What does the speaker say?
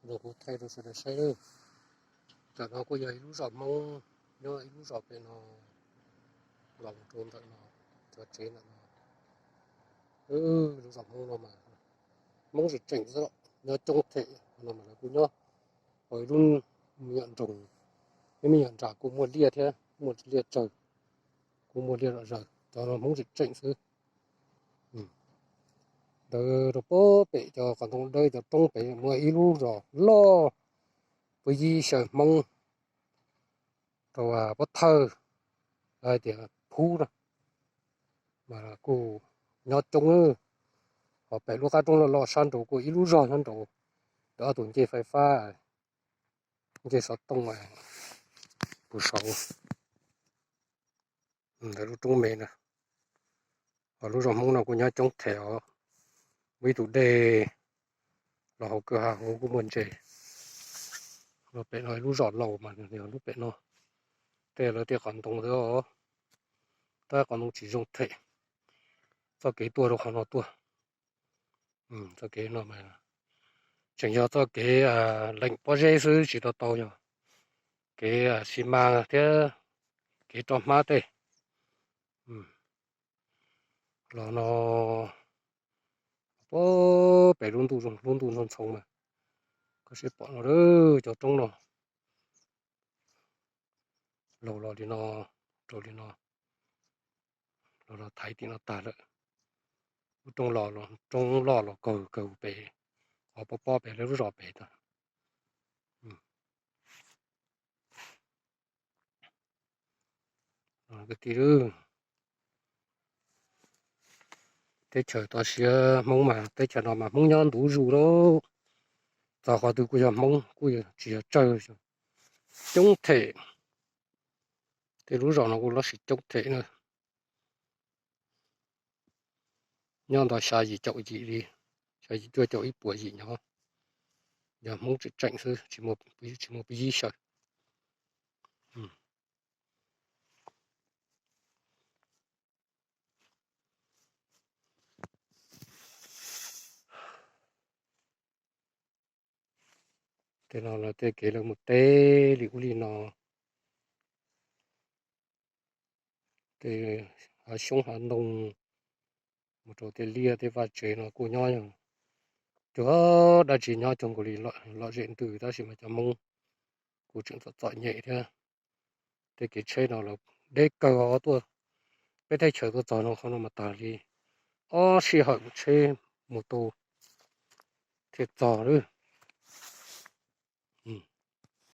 No kuv thaij rau sawv daws saib lawm. Ntawm no kuj yog ib lub zos Hmoob, nyob ib lub zos pem no, los rau ntawm no, cov tsev ntawm no. Lub zos Hmoob no mas Hmoob tseem tseem xwb, nyob coob them no mas lawv kuj nyob. Ho ib lub me nyuam nroog, ib me nyuam nram kuj muaj liaj thiab, muaj liaj tsawg, kuj muaj liaj zom zaws, cov no Hmoob tseem tseem xwb. Ntawd rau pem cov qhov ntoo dawb cov roob pem muaj ib lub zos loj, puab yib xyaw Hmoob rau pob thawj, hais tias phub na, mas kuj nyob coob. Ho pem lub qab roob loj loj sab nraud kuj ib lub zos nyob nraud, ob tug ncej fais fab, ncej xov tooj puag saud ntawm lub roob me na. Ho lub zos Hmoob no kuj nyob coob them os, muaj ib tug dej los hauv kwj ha hauv kuj muaj ntses. Los pem no ib lub zos laus mas yog lub pem no, tej lawv tej qhov ntoo xwb os, tab qhov ntoo tsis zoo them. Txoj kev tuaj rau qhov no tuaj, txoj kev no mas tseem yog txoj kev leem pob zeb xwb, tsis tau tau yog kev xi mas thiab kev roj hmab tej. Los no, pem lub ntuj, lub ntuj ntxhoo ntxhoo mas koj seb pom no, cov roob no laus los li no, rau li no, los los thaiv tim no tag lawm. Lub roob los, roob loj los kawg kawg pem, qhov pob pob pem lub zos pem tag. Kwv tij, teb chaws toj siab Hmoob mas teb chaws no mas Hmoob nyob ntu zus lauj. Txog qhov twg kuj yog Hmoob, kuj tsis yog tsawg, coob them. Tej lub zos no kuj loj sis coob them na. Nyob ntawm xya yim caum yim li, xya yim cuaj caum ib puas yim nyob, yog Hmoob tseem tseem xwb, tsis muaj peb yib xyaw. Tej no tej kev lawv mus teb li ub li no, tej hav xyoob hav ntoo, mus rau tej liaj tej vaj tsev no kuj nyob, cuag dab tsi nyob cuag nkaus li lom zem ntws, tab sis mas cov Hmoob kuj tseem txom txom nyem thiab. Tej kev tsheb no los deb kawg os, tuaj peb teb chaws tuaj txog no qhov no mas tag li ob sij hawm tsheb mus tau thiaj txog lawm.